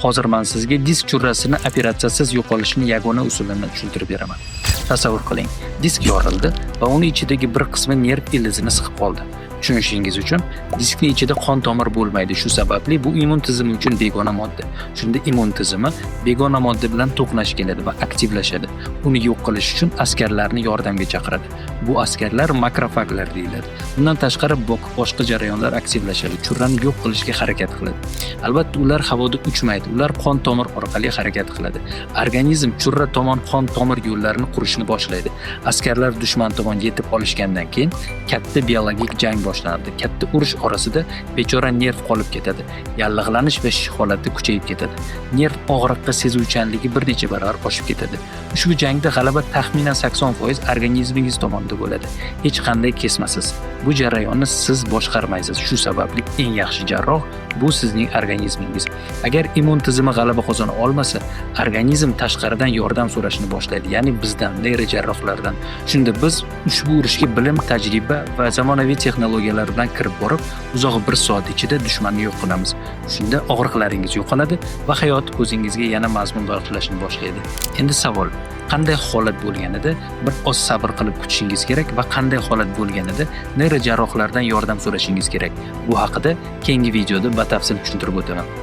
Hozir men sizga disk churrasini operatsiyasiz yo'qolishini yagona usulini tushuntirib beraman. Tasavvur qiling, disk yorildi va uni ichidagi bir qismi nerv ilizini siqib qoldi. Tushunishingiz uchun, diskni ichida qon tomir bo'lmaydi. Shu sababli bu immun tizimi uchun begona modda. Shunda immun tizimi begona modda bilan to'qnash keladi va aktivlashadi. Uni yo'q qilish uchun askarlarni yordamga chaqiradi. Bu askarlar makrofaglar deyiladi. Bundan tashqari boshqa jarayonlar aktivlashadi, churrani yo'q qilishga harakat qiladi. Albatta, ular havoda uchmaydi, ular qon tomir orqali harakat qiladi. Organizm churra tomon qon tomir yo'llarini qurishni boshlaydi. Askarlar dushman tomon yetib olishgandan keyin katta biologik jang boshlanadi. Katta urush orasida bechora nerv qolib ketadi. Yallig'lanish va shish holati kuchayib ketadi. Nerv og'riqqa sezuvchanligi bir necha barobar oshib ketadi. Ushbu jangda g'alaba taxminan 80% organizmingiz tomonidan bo'ladi. Hech qanday kesmasiz. Bu jarayonni siz boshqarmaysiz. Shu sababli eng yaxshi jarroh bu sizning organizmingiz. Agar immun tizimi g'alaba qozona olmasa, organizm tashqaridan yordam so'rashni boshlaydi, ya'ni bizdan, neyrojarrohlardan. Shunda biz ushbu urushga bilim, tajriba va zamonaviy texnologiyalar bilan kirib borib, uzog'i 1 soat ichida dushmanni yo'q qilamiz. Shunda og'riqlaringiz yo'qoladi va hayot ko'zingizga yana mazmun bag'ishlashni boshlaydi. Endi savol: qanday holat bo'lganida bir oz sabr qilib kutishingiz kerak va qanday holat bo'lganida neyrojarrohlardan yordam so'rashingiz kerak? Bu haqida keyingi videoda batafsil tushuntirib o'taman.